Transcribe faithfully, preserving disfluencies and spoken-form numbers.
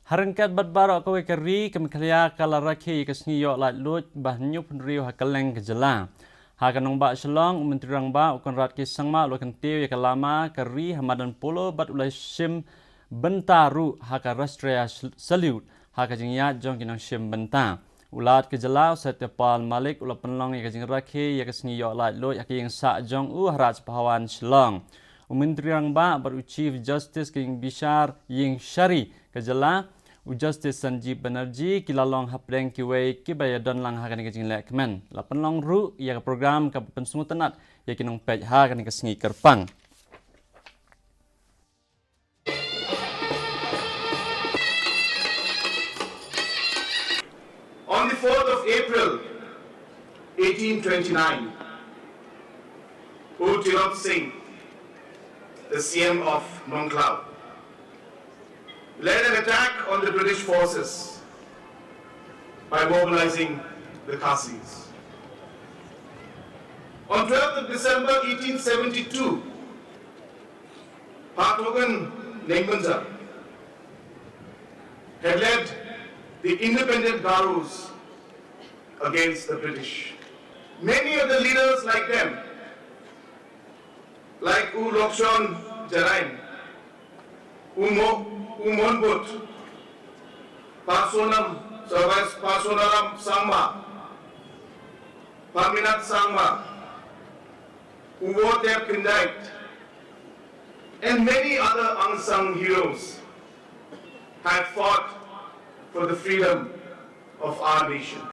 Ha ryngkat bad baroh kawei ka ri, ka Meghalaya ka la rakhe ïa ka sngi ïoh laitluid ba hynñiewphew hynriew ha kylleng ka jylla. Ha ka nongbah Shillong, u Myntri Rangbah u Conrad K Sangma u la kyntiew ïa ka lama ka ri ha madan Polo bad u la shim bynta ruh ha ka Rashtriya Salute ha ka jingïaid jong ki nongshim bynta. U Lat ka jylla u Satyapal Malik u la pynlong ïa ka jingrakhe ïa ka sngi ïoh laitluid ha ka ïing sah jong u ha Raj Bhavan Shillong. U Myntri Rangbah bad u Chief Justice ka ïing bishar ïing shari ka jylla, u Justice Sanjeev Banerjee, ki la long hapdeng kiwei kiba ïadon lang ha kane ka jinglehkmen. La pynlong ruh ïa ka program kaba pynsngewtynnad ïa ki nongpeit ha kane ka sngi kyrpang. On the fourth of April, eighteen twenty-nine, U Tirot Singh, the C M of Nongkhlaw, led an attack on the British forces by mobilizing the Khasis. On twelfth of December eighteen seventy-two, Pathogan Nengmanja had led the independent Garos against the British. Many of the leaders like them, like U Lokshon Jarain, U Mo-, U Monbut, Pasonam, Service Pasonaram Sangma, Paminat Sangma, U Wotep Kindait, and many other unsung heroes have fought for the freedom of our nation.